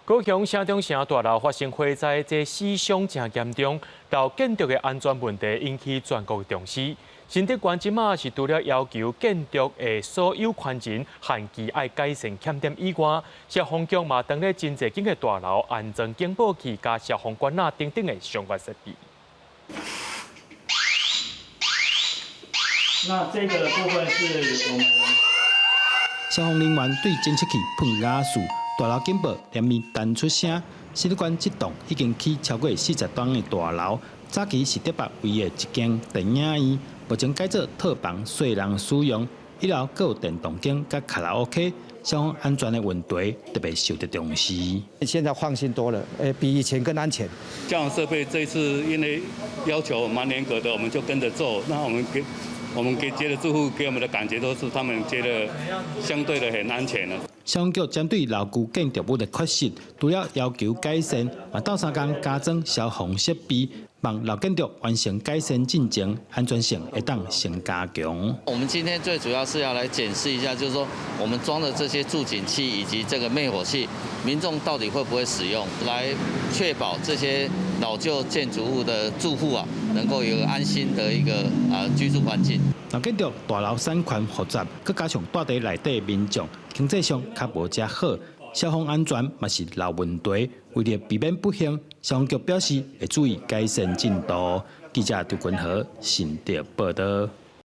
高雄城中城大樓發生火災，這死傷誠嚴重，老建築的安全問題引起全國重視。新竹縣這馬是除了要求建築的所有權人限期愛改善欠點以外，消防局嘛當咧真濟間的大樓安裝警報器佮消防管仔等等的相關設備。那這個部分是我們消防人員對偵測器噴瓦斯，大樓警報連綿彈出聲。新竹縣這棟已經起超過40棟的大樓，早期是竹北唯一的一間電影院，目前改做套房細人使用。一樓閣有電動間佮卡拉 OK，消防安全的問題特別受到重視。現在放心多了，比以前更安全。消防設備這次因為要求蠻嚴格的，我們就跟着做。那我們給接的住戶給我們的感覺都是他們覺得相對的很安全了。消防局針對老舊建築物的缺失，除了要求改善，嘛鬥相共加裝消防設備，望老建築完成改善進程，安全性會當先加強。我們今天最主要是要來檢視一下，就是說我們裝的這些住警器以及這個滅火器，民眾到底會不會使用，來確保這些老舊建築物的住戶啊，能夠有個安心的一個居住環境。老建築大樓產權複雜，閣加上住佇內底民眾經濟上較無遮好，消防安全嘛是老問題。為了避免不幸，消防局表示會注意改善進度。記者張君和新竹報導。